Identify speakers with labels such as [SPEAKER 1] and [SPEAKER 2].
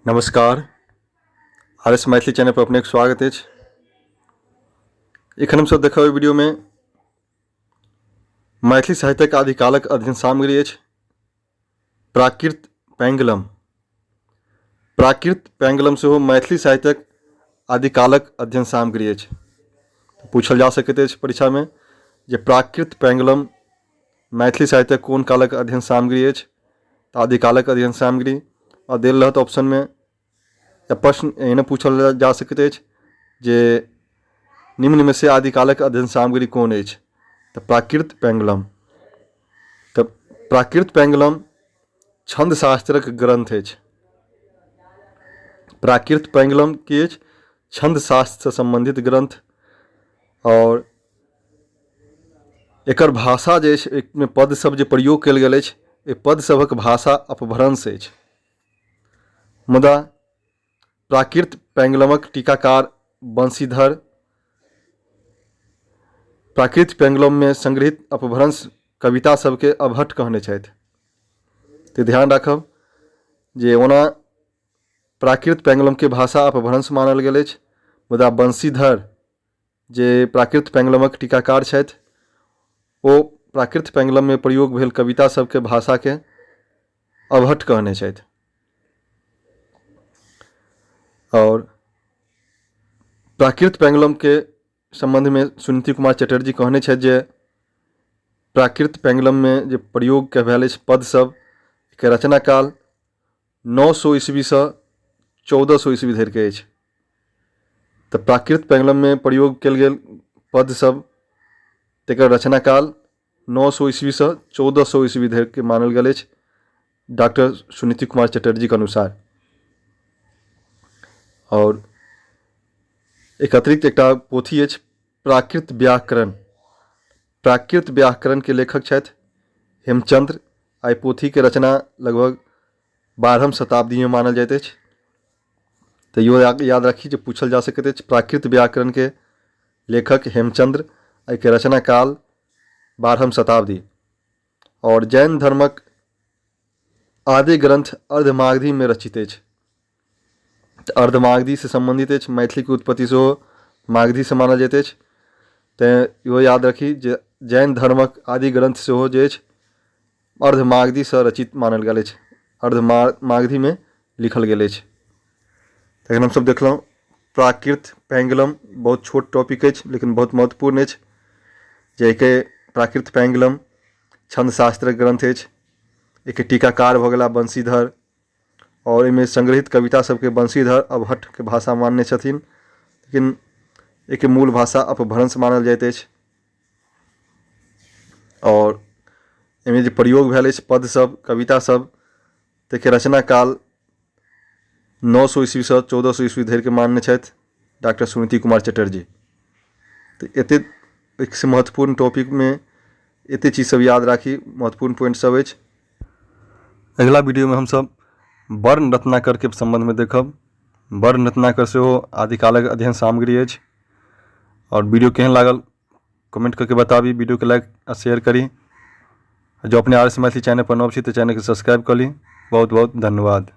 [SPEAKER 1] नमस्कार, R S Maithili channel पर अपनेक स्वागत अछि। एखन हमसभ देखब एहि वीडियोमे मैथिली साहित्यक आदिकालक अध्ययन सामग्री अछि प्राकृत पैंगलम। प्राकृत पैंगलम सेहो मैथिली साहित्यक आदिकालक अध्ययन सामग्री अछि। पूछल जा सकैत अछि परीक्षामे जे प्राकृत पैंगलम मैथिली साहित्यक कोन कालक अध्ययन सामग्री अछि। तऽ आदिकालक अध्ययन सामग्री आ देल रहत ऑप्शनमे या प्रश्न एहनो पूछल जा सकैत अछि जे निम्नमे से आदिकालक अध्ययन सामग्री कोन अछि। तऽ प्राकृत पैंगलम। तऽ प्राकृत पैंगलम छन्द शास्त्रक ग्रन्थ अछि। प्राकृत पैंगलम की अछि? छन्द शास्त्रसँ सम्बन्धित ग्रन्थ। आओर एकर भाषा जे अछि, एहिमे पद सब जे प्रयोग कयल गेल अछि, एहि पद सभक भाषा अपभ्रंश अछि। मुदा प्राकृत पैंगलमक टीकाकार बंशीधर प्राकृत पैंगलममे संग्रहित अपभ्रंश कविता सबके अवहट्ठ कहने छथि। तऽ ध्यान राखब जे ओना प्राकृत पैंगलमके भाषा अपभ्रंश मानल गेल अछि, मुदा बंशीधर जे प्राकृत पैंगलमक टीकाकार छथि ओ प्राकृत पैंगलममे प्रयोग भेल कविता सबके भाषाके अवहट्ठ कहने छथि। आओर प्राकृत पैंगलमके सम्बन्धमे सुनीति कुमार चटर्जी कहने छथि जे प्राकृत पैंगलममे जे प्रयोग भेल अछि पद सब के रचना काल 900 ईस्वीसँ 1400 ईस्वी धरिके अछि। तऽ प्राकृत पैंगलममे प्रयोग कयल गेल पद सब तकर रचना काल 900 ईस्वीसँ 1400 ईस्वी धरिके मानल गेल अछि डॉक्टर सुनीति कुमार चटर्जीके अनुसार। आओर एक अतिरिक्त एकटा पोथी अछि प्राकृत व्याकरण। प्राकृत व्याकरणके लेखक छथि हेमचंद्र। एहि पोथीके रचना लगभग 12म शताब्दीमे मानल जाइत अछि। तऽ इहो याद राखी जे पूछल जा सकैत अछि प्राकृत व्याकरणके लेखक हेमचंद्र, एहिके रचना काल 12म शताब्दी। आओर जैन धर्मक आदि ग्रंथ अर्धमागधीमे रचित अछि। तऽ अर्धमागधीसँ सम्बन्धित अछि, मैथिलीके उत्पत्ति सेहो मागधीसँ मानल जाइत अछि। तैँ इहो याद रखी जे जैन धर्मक आदि ग्रंथ सेहो जे अछि अर्धमागधीसँ रचित मानल गेल अछि, अर्धमागधीमे लिखल गेल अछि। तखन हमसभ देखलहुँ प्राकृत पैंगलम बहुत छोट टॉपिक अछि लेकिन बहुत महत्वपूर्ण अछि, जाहिके प्राकृत पैंगलम छन्दशास्त्रक ग्रन्थ अछि। एहिके टीकाकार भऽ गेलाह बंशीधर और एहिमे संग्रहित कविता सबके बंशीधर अवहट्ठके भाषा मानने छथिन, लेकिन एहिके मूल भाषा अपभ्रंश मानल जाइत अछि। और एहिमे जे प्रयोग भेल अछि पद सब कविता सब ताहिके रचना काल 900 ईस्वीसँ 1400 ईस्वी धरिके मानने छथि डॉक्टर सुनीति कुमार चटर्जी। तऽ एतेक एक महत्वपूर्ण टॉपिकमे एतेक चीज सब याद राखी, महत्वपूर्ण पॉइंट सब अछि। अगिला वीडियोमे हमसब वर्ण रत्नाकरके सम्बन्धमे देखब। वर्ण रत्नाकर सेहो आदिकालक अध्ययन सामग्री अछि। आओर वीडियो केहन लागल कमेंट करके बताबी, वीडियोके लाइक आ शेयर करी। जो अपने आर एस मैथिली चैनल पर नव छी तऽ चैनलके सब्सक्राइब कऽ ली। बहुत बहुत धन्यवाद।